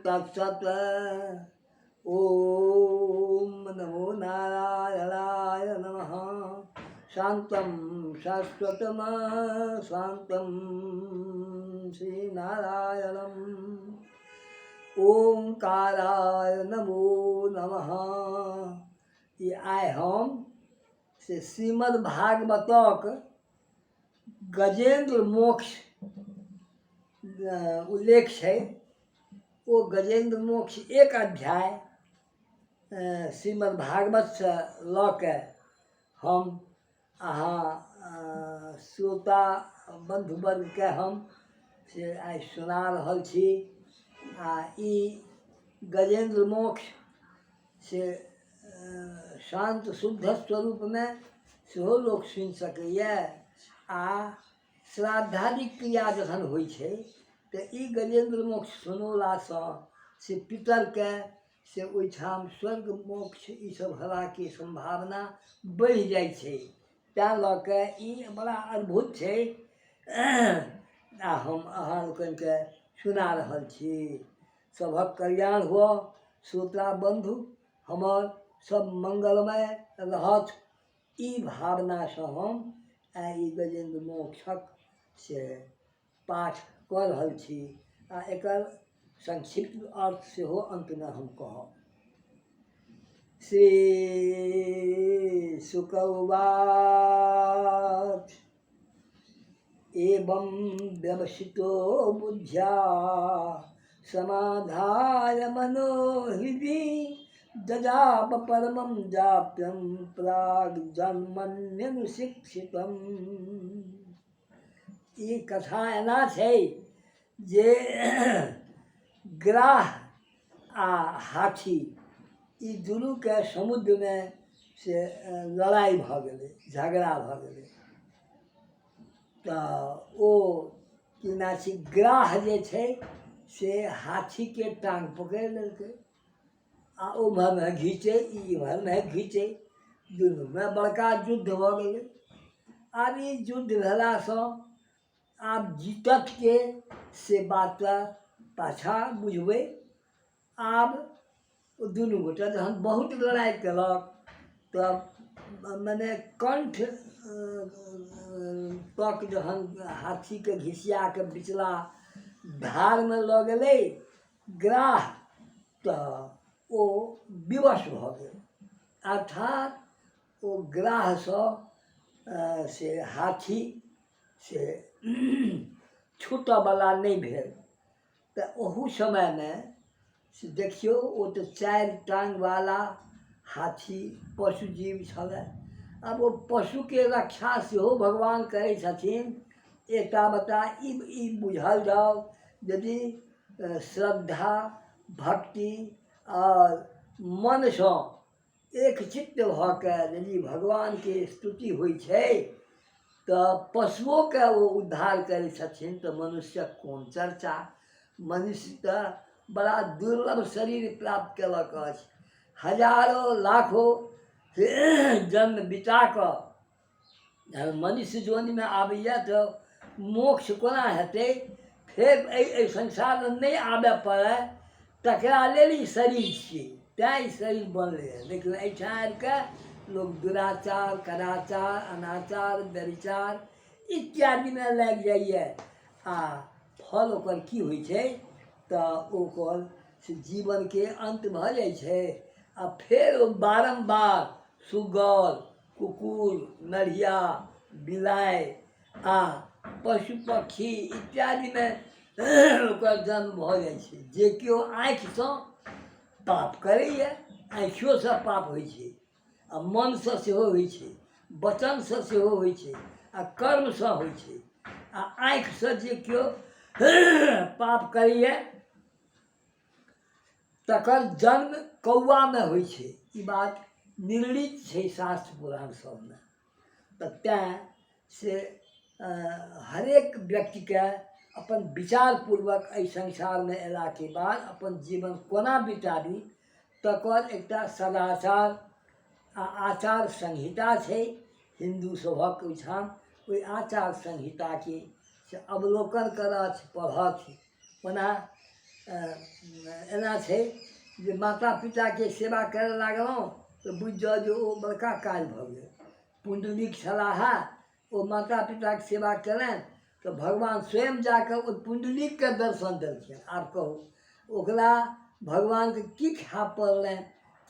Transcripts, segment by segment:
तत्सत्। ॐ नमो नारायणाय नमः। शान्तं शाश्वतम शान्तं श्रीनारायणम्। ओंकाराय नमो नमः। ई आइ हम से श्रीमद् भागवतक गजेन्द्र मोक्ष उल्लेख छै, ओ गजेन्द्र मोक्ष एक अध्याय श्रीमद् भागवतसँ लऽ कऽ हम अहाँ श्रोता बन्धुवर्गके हम से आइ सुना रहल छी। आ ई गजेन्द्र मोक्ष से शान्त शुद्ध स्वरूपमे सेहो लोक सुनि सकैए, आ श्राद्धादि क्रिया जखन होइ छै तऽ ई गजेन्द्र मोक्ष सुनौलासँ से पितरके से ओहिठाम स्वर्ग मोक्ष ईसभ हेबाके सम्भावना बढ़ि जाइ छै। तैँ लऽ कऽ ई बड़ा अद्भुत छै आ हम अहाँ लोकनिके सुना रहल छी। सभक कल्याण हुअ श्रोता बन्धु, हमर सब मङ्गलमय रहत, ई भावनासँ हम आइ ई गजेन्द्र मोक्षक से पाठ कऽ रहल छी आ एकर संक्षिप्त अर्थ सेहो अन्तमे हम कहब। श्री शुक उवाच एवं व्यवसितो बुद्ध्या समाधाय मनो हृदि जजाप परमं जाप्यं प्राग् जन्मन्यनुशिक्षितम्। ई कथा एना छै जे ग्राह आ हाथी ई दुनूके समुद्रमे से लड़ाइ भऽ गेलै, झगड़ा भऽ गेलै। तऽ ओ की नाम छै, ग्राह जे छै से हाथीके टाँग पकड़ि लेलकै आ ओम्हरमे घीचै, ई एम्हरमे घीचै, दुनूमे बड़का युद्ध भऽ गेलै। आब ई युद्ध भेलासँ आब जीतत के से बात तऽ पाछाँ बुझबै। आब ओ दुनू गोटे जहन बहुत लड़ाइ केलक तऽ मने कण्ठ तक जहन हाथीके घिसिया कऽ बिचला धारमे लऽ गेलै ग्राह, तऽ ओ विवश भऽ गेल, अर्थात ओ ग्राहसँ से हाथी से छूटऽवला नहि भेल। तऽ ओहू समयमे से देखियौ, ओ तऽ चारि टाङ्गवला हाथी पशु जीव छलै। आब ओ पशुके रक्षा सेहो भगवान करै छथिन। एकटा बता ई बुझल जाउ, यदि श्रद्धा भक्ति आओर मनसँ एकचित्त भऽ कऽ यदि भगवानके स्तुति होइ छै तऽ पशुओके ओ उद्धार करै छथिन, तऽ मनुष्यक कोन चर्चा। मनुष्य तऽ बड़ा दुर्लभ शरीर प्राप्त कयलक अछि। हजारो लाखो जन्म बिता कऽ जहन मनुष्य जोनिमे आबैए तऽ मोक्ष कोना हेतै? फेर एहि संसारमे नहि आबय पड़य तकरा लेल ई शरीर छियै, तैँ ई शरीर बनलैए। लेकिन एहिठाम आबि कऽ लोक दुराचार, कदाचार, अनाचार, व्यभिचार इत्यादिमे लागि जाइए, आ फल ओकर की होइ छै तऽ ओकर से जीवनके अन्त भऽ जाइ छै, आ फेर ओ बारम्बार सुगर, कुकुर, नढ़िया, बिलाइ आ पशु पक्षी इत्यादिमे ओकर जन्म भऽ जाइ छै। जे केओ आँखिसँ पाप करैए, आँखियोसँ पाप होइ छै, आ मनसँ सेहो होइ छै, वचनसँ सेहो होइ छै, आ कर्मसँ होइ छै। आ आँखिसँ जे केओ पाप करैए तकर जन्म कौआमे होइ छै। ई बात निर्णीत छै शास्त्र पुराण सबमे। तऽ तैँ से हरेक व्यक्तिके अपन विचारपूर्वक एहि संसारमे अयलाके बाद अपन जीवन कोना बिताबी तकर एकटा सदाचार आ आचार संहिता छै हिन्दू सभक ओहिठाम। ओहि आचार संहिताके से अवलोकन करथि, पढ़थि। ओना एना छै जे माता पिताके सेवा करय लागलहुँ तऽ बुझि जाउ जे ओ बड़का काज भऽ गेल। पुण्डरीक छलाहे, ओ माता पिताके सेवा कयलनि तऽ भगवान स्वयं जा कऽ ओहि पुण्डरीकके दर्शन देलखिन। आब कहू ओकरा भगवानके की खाय पड़लनि,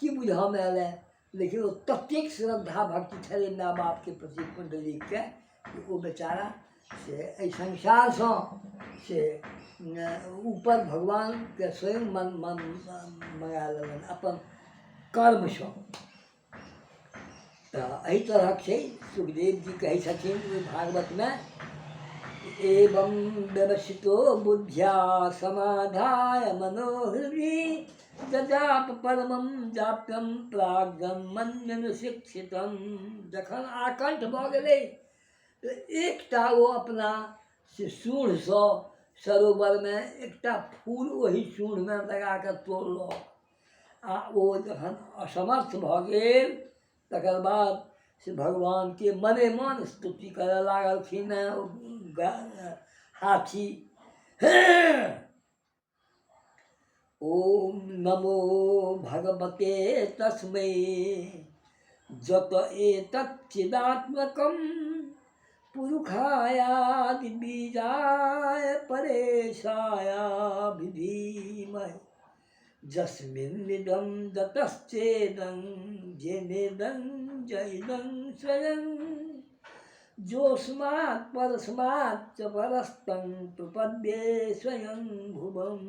की बुझऽमे अयलनि, लेकिन ओ ततेक श्रद्धा भक्ति छलै माय बापके प्रति पुण्डरीकके कि ओ बेचारा से एहि संसारसँ से ऊपर भगवानके स्वयं मन मन मङ्गा लेलनि अपन कर्मसँ। तऽ एहि तरहक छै। सुखदेव जी कहै छथिन ओहि भागवतमे, एवं व्यवसितो बुद्ध्या समाधाय मनोहृदि जजाप परमं जाप्यं प्राग्जन्मन्यनुशिक्षितं। जखन आकण्ठ भऽ गेलै तऽ एकटा ओ अपना से सूँढ़सँ सरोवरमे एकटा फूल ओहि सूँढ़मे लगा कऽ तोड़लक आ ओ जखन असमर्थ भऽ गेल तकर बाद से भगवानके मने मन स्तुति करऽ लागलखिन हेँ ओ हाथी। ओम नमो भगवते तस्मै जत एतत् चिदात्मकं पुरुषायादि बीजाय परेशायाभिधीमहि जस्मिन्निदं जतश्चेदं जेनेदं जैदं स्वयं जोस्मात् परस्मात् च परस्तं प्रपद्ये स्वयं भुवम्।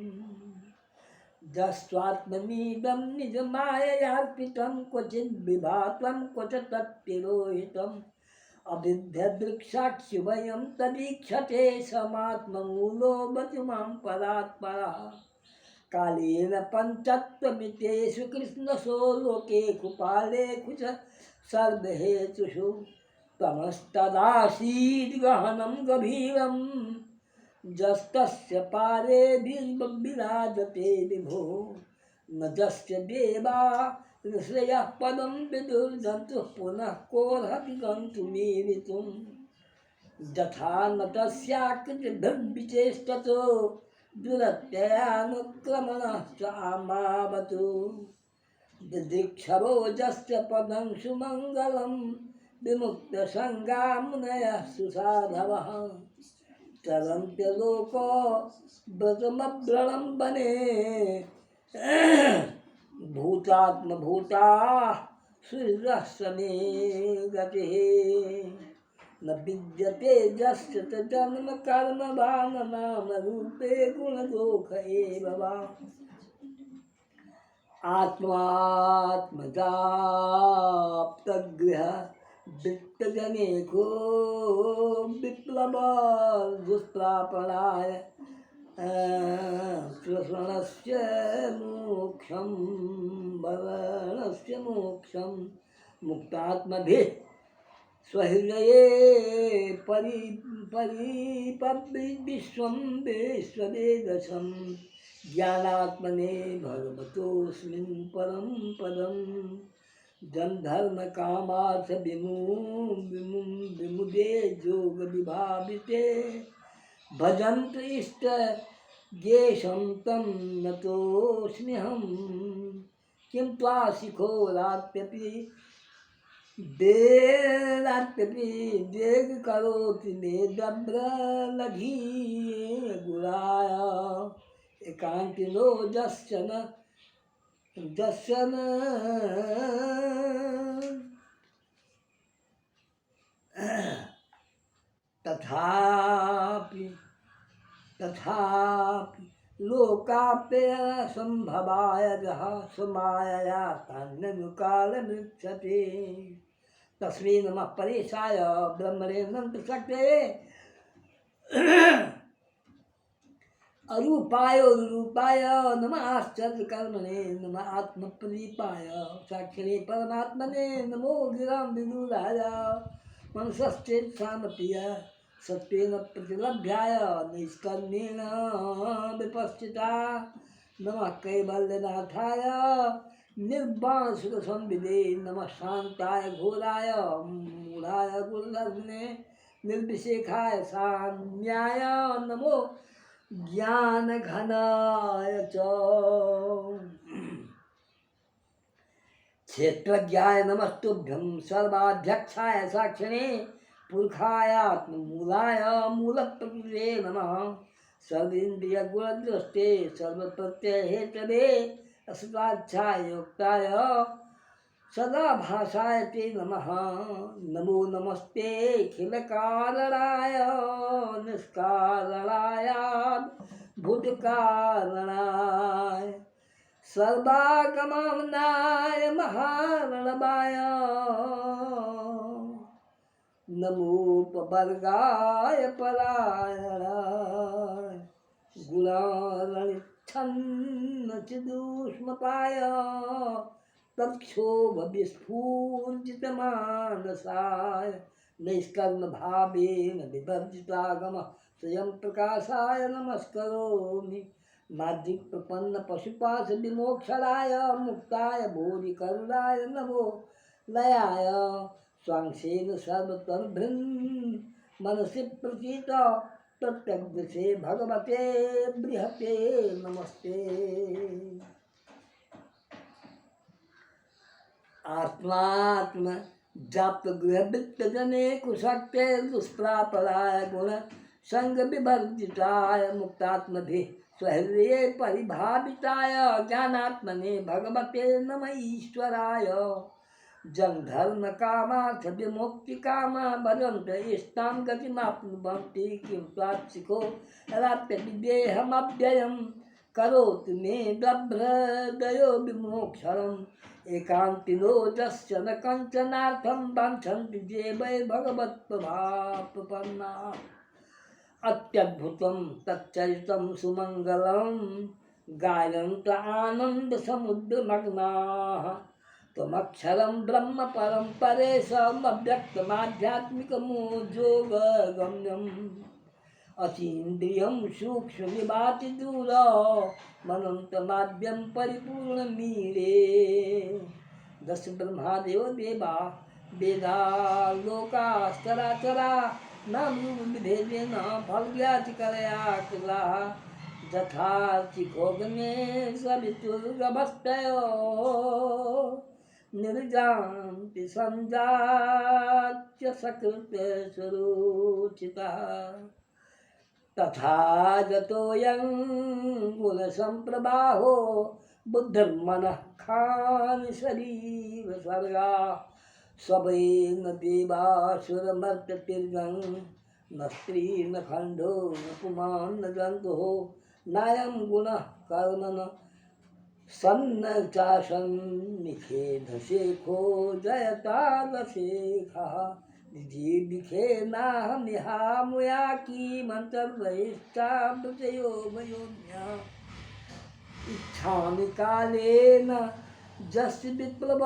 जस्वात्मनीदं निजमाययार्पितं क्वचिद् विभातं क्वच तत्तिरोहितम् अविध्यदृक्साक्षिवयं तदीक्षते समात्ममूलो बतु मां परात्परः। कालेन पञ्चत्वमितेषु कृष्णसो लोके कुपालेषु च सर्वहेतुषु तमस्तदासीद् गहनं गभीरं जस्तस्य पारे विराजते विभो। न जस्य देवा ऋषयः पदं विदुर्जन्तुः पुनः कोऽर्हति गन्तुमीरितुम्। यथा न तस्याकृतिभिर्विचेष्टतो दुरत्ययानुक्रमणः स आमावतु। दिदृक्षवो यस्य पदं सुमङ्गलं विमुक्तसङ्गा मुनयः सुसाधवः। चरन्त्यलोको व्रतमव्रणं वने भूतात्मभूताः सुहृदः समे गतिः। न विद्यते यस्य च जन्म कर्म वा न नाम रूपे गुणदोष एव वा। आत्मात्मजाप्तगृह वित्तजनेको विप्लव दुष्प्रापणाय श्वसनस्य मोक्षं वरणस्य मोक्षं मुक्तात्मभिः स्वहृदये परि परिपविश्वं विश्ववेदसं ज्ञानात्मने भगवतोऽस्मिन् परं पदं। जन कामार्थ विमु विमु विमुदे योग विभाविते भजन्त इष्ट गेशं तं नतोऽस्म्यहम्। किं त्वा शिखो रात्यपि देरात्यपि देग करोति मे दभ्रलघी गुराय। एकान्तिनो जस्य न जस्य न तथापि तथापि लोकाप्यसम्भवाय यः स्वमायया तान्यनुकालमृच्छति। तस्मै नमः परेशाय ब्रह्मणे नन्तशक्तये अरूपाय रूपाय नमः आश्चर्यकर्मणे नमः आत्मप्रदीपाय साक्षिणे परमात्मने नमो गिरां विदुराय मनसश्चेत्सामप्रिय सत्येन प्रतिलभ्याय नैष्कर्म्येण विपश्चिता नमः कैवल्यनाथाय निर्वाणसुखसंविदे नमः शान्ताय घोराय मूढ़ाय गुणधर्मिणे निर्विशेखाय सान्याय नमो ज्ञान घनाय च। क्षेत्रज्ञाय नमस्तुभ्यं सर्वाध्यक्षाय साक्षिणे पुरखायात्ममूलाय मूलप्रकृते नमः। सर्वेन्द्रियगुणदृष्टे सर्वप्रत्ययहेतवे असुताच्छाय युक्ताय सदा भाषाय ते नमः। नमो नमस्ते अखिलकारणाय निष्कारणाय भूतकारणाय सर्वागमाम्नाय महारणवाय नमोपवर्गाय परायणाय गुणारणिच्छन्न चिदूष्मपाय तत्क्षोभ विस्फूर्जितमानसाय नैष्कर्म भावेन विवर्जितागम स्वयं प्रकाशाय नमस्करोमि। माध्यिक प्रपन्न पशुपाश विमोक्षणाय मुक्ताय भूरिकरुणाय नमो लयाय स्वांशेन सर्वतर्भृन् मनसि प्रतीत प्रत्यग्दृशे भगवते बृहते नमस्ते। आत्मात्म जाप्त गृहवृत्त जने कुशक्ते दुष्प्रापराय गुण संग विवर्जिताय मुक्तात्मभिः स्वहृदये परिभाविताय ज्ञानात्मने भगवते नम ईश्वराय। जन धर्म कामार्थ विमुक्ति काम भजन्त इष्टां गतिमाप्नुवन्ति किं त्वात्सिको राप्य विदेहमव्ययं करोतु मे दभ्रदयो विमोक्षणम्। एकान्तिनो यस्य न कञ्चनार्थं वाञ्छन्ति ये वै भगवत्प्रभाप्रपन्ना। अत्यद्भुतं तच्चरितं सुमङ्गलं गायन्त आनन्दसमुद्रमग्नाः। त्वमक्षरं ब्रह्म परं परेशमव्यक्तमाध्यात्मिकमोजोगगम्यम्। अतीन्द्रियं सूक्ष्मविभाति दूर मनन्तमाद्यं परिपूर्णमीरे। दश ब्रह्मादेव देवा वेदा लोकास्तराचरा नाम रूप विभेदेन फलज्ञातिकलया कृताः। यथा चिखोग्ने सवितुर्गभस्तयो निर्जान्ति संजात्य सकृत सुरुचितः। तथा जतोऽयं गुणसम्प्रबाहो बुद्धिर्मनः खानि शरीर सर्गा। स्वैन देवासुरमर्त्यतिर्गं न स्त्री न खण्डो न पुमान् न जन्तुः नायं गुणः कर्म न सन्न चासन्निखेधशेखो जयतादशेखः। जिजीविखेनाहमिहामुयाकीमन्तर्बहिश्चामृतयो वयोन्या। इच्छामि कालेन जस्य विप्लव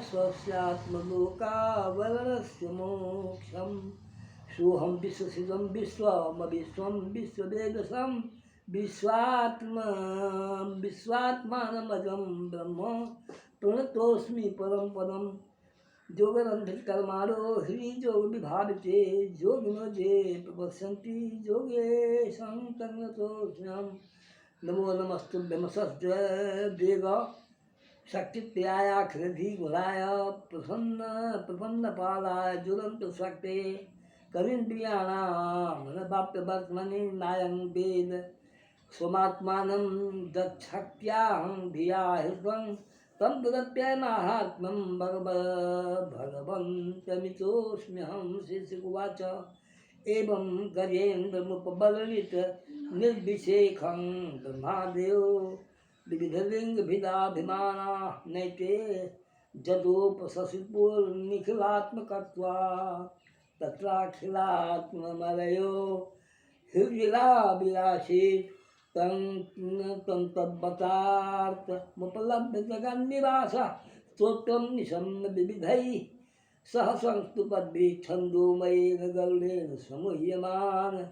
स्वस्यात्मलोकावरणस्य मोक्षं। सोऽहं विश्वसिदं विश्वमविश्वं विश्ववेदसं विश्वात्मा विश्वात्मानमजं ब्रह्म प्रणतोऽस्मि परं पदम्। योगरन्ध्रिकर्माणो ह्रीयोग विभाविते योगिनो ये प्रपश्यन्ति योगेशं तन्नतोऽस्म्यहम्। नमो नमस्तुभ्यमसद्वेग शक्तित्यायाखिलधीगुणाय प्रसन्न प्रपन्नपालाय ज्वलन्त शक्ते करीन्द्रियाणां मनवाप्यवर्त्मनि नायं वेद स्वमात्मानं दक्षक्त्याहं धिया हृत्वं तं तदप्यमाहात्म्यं भगवन्तमितोऽस्म्यहं। श्रीशुकुवाच एवं गजेन्द्रमुपबलित निर्विशेखं ब्रह्मादयो विविधलिङ्गभिदाभिमानाः नैते जदोपशशिपुर्निखिलात्मकत्वात् तत्राखिलात्ममलयो हृदिलाभिलाषीत् तं तं तद्वतार्थमुपलभ्य जगन्निवासः स्तोत्रं निशम्य विविधैः सह संस्तुपद्भिः छन्दोमयेन गरुडेन समुह्यमान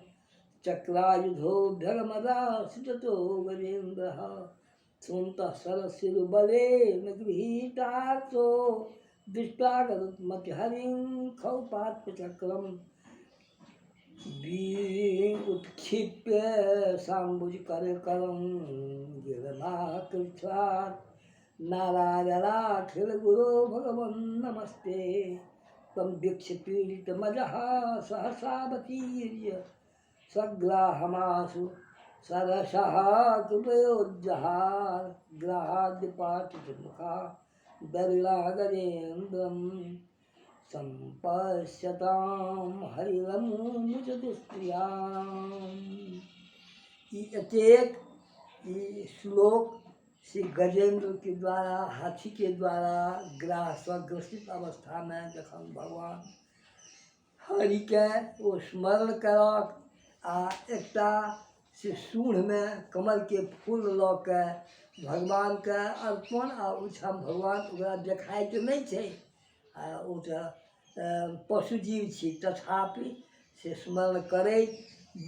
चक्रायुधोऽभ्यगमदासिततो गजेन्द्रः। सोऽन्तः सरसिरुबलेन गृहीतार्थो दृष्ट्वा गरुत्मतिहरिं खौपात्मचक्रम्। उत्क्षिप्य साम्बुज कर करम गिरमाकृष्णात् नारायणाखिल गुरो भगवन् नमस्ते। त्वं वीक्ष्य पीडितमजः सहसावतीर्य सग्राहमासु सरसः कृपयोज्जहार ग्राहाद्यपाठितमुखा दरिलागजेन्द्रं सम्पश्यतां हरिरमुचतुस्त्रियाम्। ई एतेक ई श्लोक श्री गजेन्द्रके द्वारा हाथीके द्वारा ग्राहसँ ग्रसित अवस्थामे जखन भगवान हरिके ओ स्मरण कयलक आ एकटा से सूँढ़मे कमलके फूल लऽ कऽ भगवानके अर्पण आ ओहिठाम भगवान ओकरा देखाइत नहि छै आ ओ तऽ पशु जीव छी, तथापि से स्मरण करैत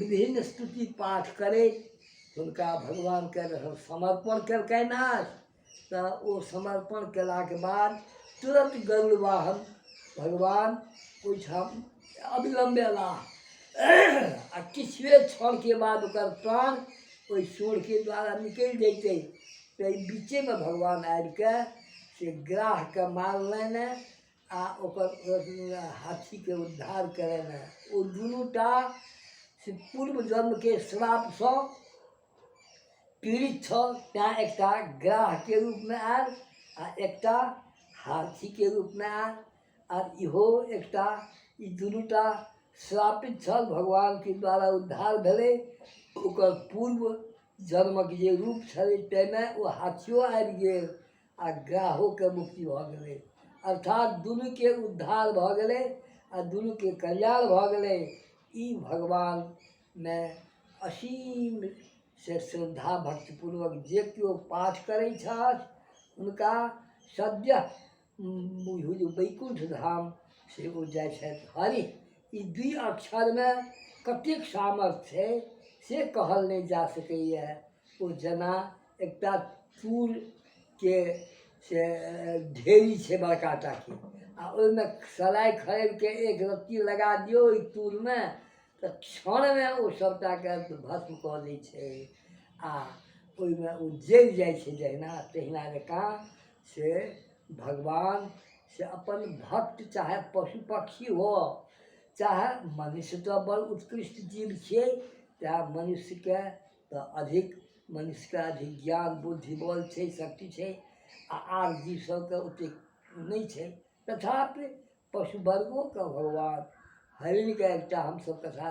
विभिन्न स्तुति पाठ करैत हुनका भगवानके जखन समर्पण केलकनि हँ तऽ ओ समर्पण कयलाके बाद तुरन्त गरुड़ वाहन भगवान ओहिठाम अविलम्ब अयलाह आ किछुए क्षणके बाद ओकर प्राण ओहि सूँढ़के द्वारा निकलि जैतै, ताहि बीचेमे भगवान आबिके से ग्राहके मारलनि आ ओकर हाथीके उद्धार कयलनि। ओ दुनू टा से पूर्व जन्मके श्रापसँ पीड़ित छल, तैँ एकटा ग्राहके रूपमे आयल आ एकटा हाथीके रूपमे आयल। आर इहो एकटा ई दुनूटा श्रापित छल, भगवानके द्वारा उद्धार भेलै। ओकर पूर्व जन्मक जे रूप छलै ताहिमे ओ हाथियो आबि गेल आ ग्राहोके मुक्ति भऽ गेलै, अर्थात दुनूके उद्धार भऽ गेलै आ दुनूके कल्याण भऽ गेलै। ई भगवानमे असीम से श्रद्धा भक्तिपूर्वक जे केओ पाठ करै छथि हुनका सद्यः बुझू जे वैकुण्ठ धाम से ओ जाइ छथि। हरि ई दुइ अक्षरमे कतेक सामर्थ्य छै से कहल नहि जा सकैए। ओ जेना एकटा तूरके से ढेरी छै बड़का टाके आ ओहिमे सलाइ खड़िके एक रत्ती लगा दियौ ओहि तूरमे तऽ क्षणमे ओ सभटाके भस्म कऽ दै छै आ ओहिमे ओ जरि जाइ छै जहिना तहिना जकाँ से भगवान से अपन भक्त चाहे पशु पक्षी हो चाहे मनुष्य तऽ बड़ उत्कृष्ट जीव छियै, तेँ मनुष्यके तऽ अधिक मनुष्यके अधिक ज्ञान बुद्धि बल छै, शक्ति छै आ आर जीव सबके ओतेक नहि छै। तथापि पशु वर्गोके भगवान हरिणके एकटा हमसब कथा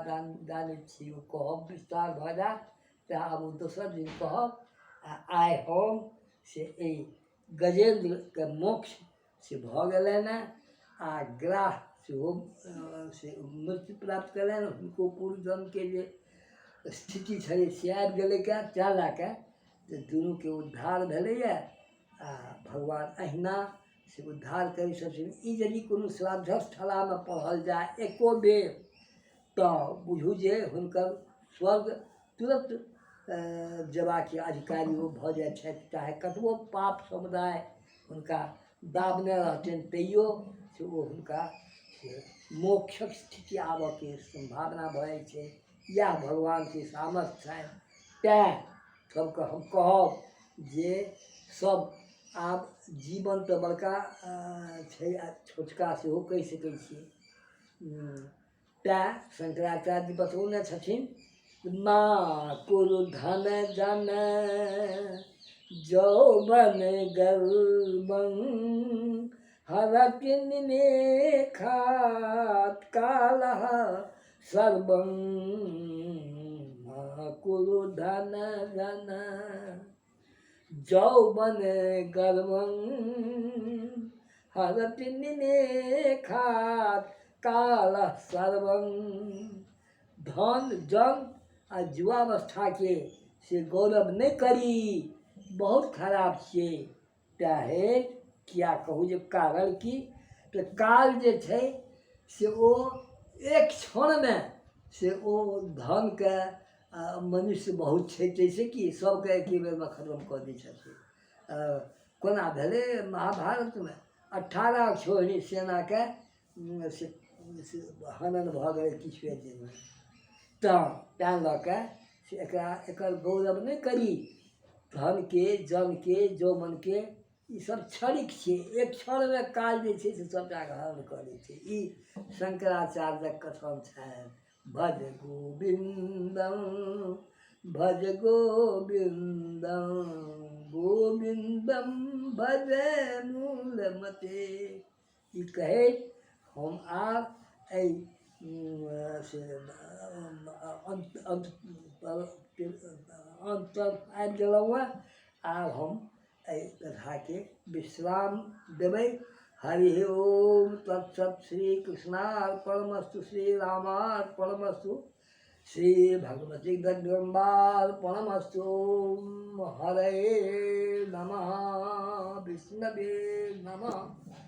जानैत छी, ओ कहब विस्तार भऽ जायत तेँ आब ओ दोसर दिन कहब। आ आइ हम से एहि गजेन्द्रके मोक्ष से भऽ गेलनि हँ आ ग्राह सेहो से मृत्यु प्राप्त कयलनि। हुनको पूर्व जन्मके जे स्थिति छलै से आबि गेलै कए तैँ लए कऽ जे दुनूके उद्धार भेलैए आ भगवान अहिना से उद्धार करै छथिन। ई यदि कोनो श्राद्धस्थलामे पढ़ल जाय एको बेर तऽ बुझू जे हुनकर स्वर्ग तुरन्त जेबाके अधिकारी ओ भऽ जाइ छथि, चाहे कतबो पाप समुदाय हुनका दाबने रहतनि तैयो से ओ हुनका से मोक्षक स्थिति आबऽके सम्भावना भऽ जाइ छै। इएह भगवानके सामर्थ्य छनि। तेँ सबके हम कहब जे सब आब जीवन तऽ बड़का छै आ छोटका सेहो कहि सकै छियै। तेँ शंकराचार्य बतौने छथिन मा कुरु धन जन जौवन गर्वं हरति निमेखात कालः सर्वं मा कुरु धन जन जौवन गर्वं हरति निमेखात कालः सर्वं। धन जन आ युवावस्थाके से गौरव नहि करी, बहुत खराब छियै। तेँ किया कहू जे कारण की तऽ काल जे छै से ओ एक क्षणमे से ओ धनके मनुष्य बहुत छै ताहिसँ कि सभके एके बेरमे खतम कऽ दै छथिन। कोना भेलै महाभारतमे 18 छोड़ी सेनाके से हनन भऽ गेलै किछुए दिनमे। तऽ तैँ लऽ कऽ से एकरा एकर गौरव नहि करी। धनके, जनके, यौवनके ईसभ क्षणिक छियै। एक क्षणमे काल जे छै से सभटाके हरण कऽ लै छै। ई शंकराचार्यक कथन छनि। भज गोविन्दं भज गोविन्दं गोविन्दं भज मूलमते। ई कहैत हम आब एहि से अन्त अन्त अन्त तक आबि गेलहुँ हेँ। आब हम एहि कथाके विश्राम देबै। हरिः ओम तत्सत्। श्री कृष्णार्पणमस्तु। श्री रामार्पणमस्तु। श्री भगवती जगदम्बार्पणमस्तु। ओम हरे नमः, विष्णवे नमः।